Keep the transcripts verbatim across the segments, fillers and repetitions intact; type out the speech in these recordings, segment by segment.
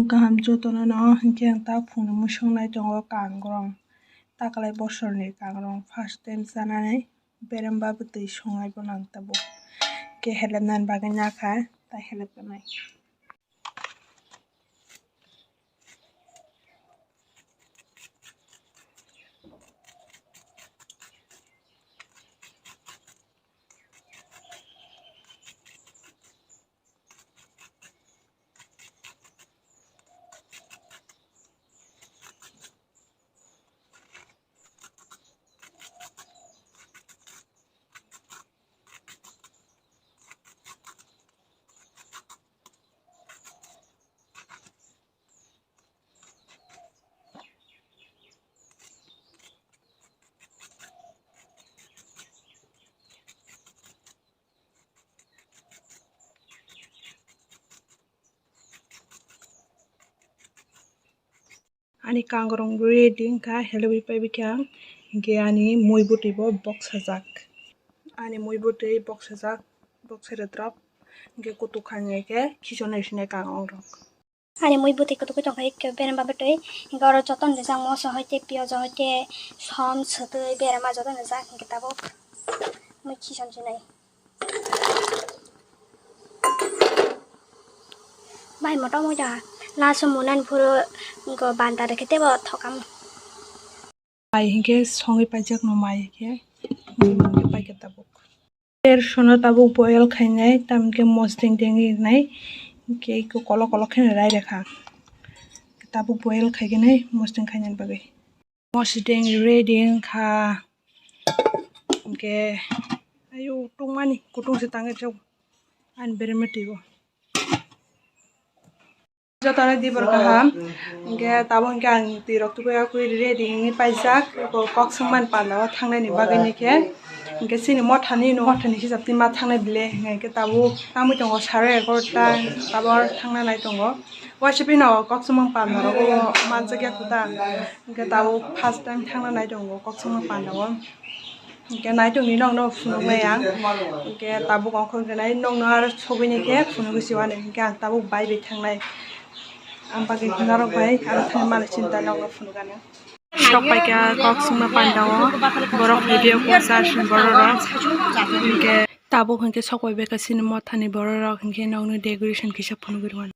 Kaham jotono no, hinkhe ang ta phungni mui songnai tongo kangrong. Takalai bosorni kangrong first time chanai, beremba bwtwi songnai bono ang tabuk. Khe helepnani bagwi nakha, ta helepnai. Ani kangrong ready wngkha, helwi paibikha ang. Hinkhe ani mui bwtwi bo boksajak. Ani mui bwtwi boksajak, boksai rwtrok. Hinkhe kutuk khainai khe khichonai sinai kangrong rok. Ani mui bwtwi kutuk tongkha, hinkhe beremba bwtwi. Hinkhe oro jotono rijak moso hoite, piyaj hoite, som, swtwi, berema jotono rijak. Hinkhe tabuk mui khichon sinai. Bai motom oi da. Laso munan phuru go banta rekhe tebo thokam. Mai hinkhe songwi paijak no mai hinkhe. Hinkhe paikha tabuk. Ter sono tabuk boil khainai, tamkhe mosdeng dengwi nai. Hinkhe iko kolok kolok khe rai rekha. Tabuk boil khaigenai mosdeng khainani bagwi. Mosdeng ready wngkha. Hinkhe ayo tongmani kutung se tangwi rw ani beremtwi bo. Jotono dibor kaham. Hinkhe tabuk hinkhe ang twi rok tubui akui ready wngwi paijak. Kok swngmani panda o thangnani bagwi ni khe. Hinkhe chini mothani no mothani hisab twi ma thangnai bile. Hinkhe tabuk tangwi tongo sare egarota, tabuk thangna nai tongo. Waisa phano kok swngmani panda rogo manjakya kho ta. Hinkhe tabuk first time thangna nai tongo kok swngmani panda o. Hinkhe naitok ni nokno phunuknai ang. Hinkhe tabuk ongkhor gwnai nokno aro sogwini khe phunugwi siwani. Hinkhe ang tabuk bai bai thangnai. Ang bagwi norok bai aro thangwi mani chinta nokno phunukani. Sok paikha kok swngma panda o. Borok video kok sa sini borok rok. Hinkhe tabuk hinkhe sok bai bai kha chini mothani borok rok hinkhe nokni decoration kisa phunugwi rwmani.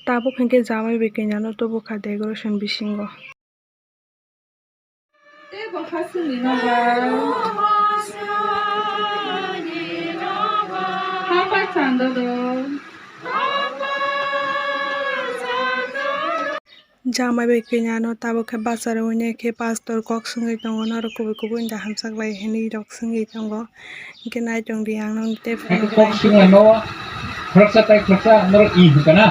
Tabuk hinkhe jamai bai kanya no tubu kha decoration bisingo. Tei bo ha songni nogo. Ha pai chando do. Jamai bai kanya no tabuk khe bachar wngya khe pastor kok swngwi tongo norok kubui kubui da hamjak lai hinwi rok swngwi tongo. Hinkhe nai tong di ang nong tei phunuk lai. Kok swnglaino khoroksa tai khoroksa norok i hwnkha na?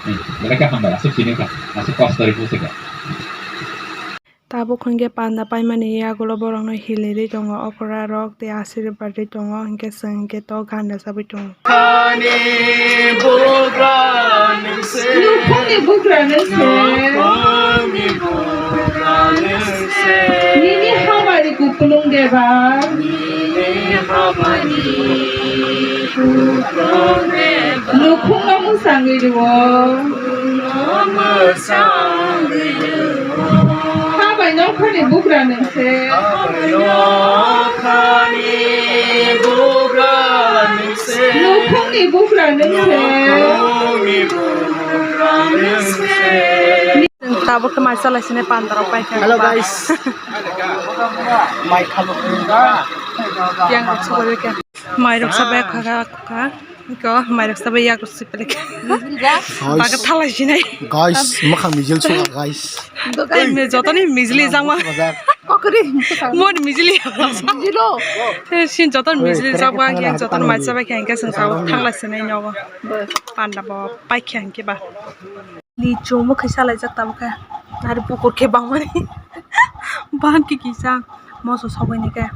Hmm, belai khe hambai, aswk sini kha, aswk kostori hwnkha. Tabuk hwnkhe panda paimani yagulo borokno hilirwi tongo, okra rok tei asirwbad rwi tongo, hinkhe chwng hinkhe to gana chabwi tongo. Ani bugra nwng se. Nukhungni bugra nwng se. Nukhungni bugra nwng se. Nini hamari kupulung deba. Nini hamari kupulung deba. Nukhungno mwsangwi rwo. Nukhungno mwsangwi rwo. Habai nokhani bugra nwng se. Nokhani bugra nwng se. Nukhungni bugra nwng se. Nukhungni bugra nwng se. Tabuk khe mai chalai sini panda rok pai kha. Hello guys. Mai khalo. Yang rok sobai kha. Mai rok sobai kha kha. Ko mairok sabai yak rok sipalik. Baga thalai sinai. Guys, makhang mijil suka guys. Ei me jotoni mijili jangma. Kokori. Mon mijili. Mijilo. Sin joton mijili jangma yang joton mai sabai khe hingke sing sao thalai sinai nyogo. Panda bo pai khe hingke ba. Ni chwngmo khe salaijak tabuk khe. Nari bukur khe bangmani. Bahan khe kisa moso sogwi ni khe.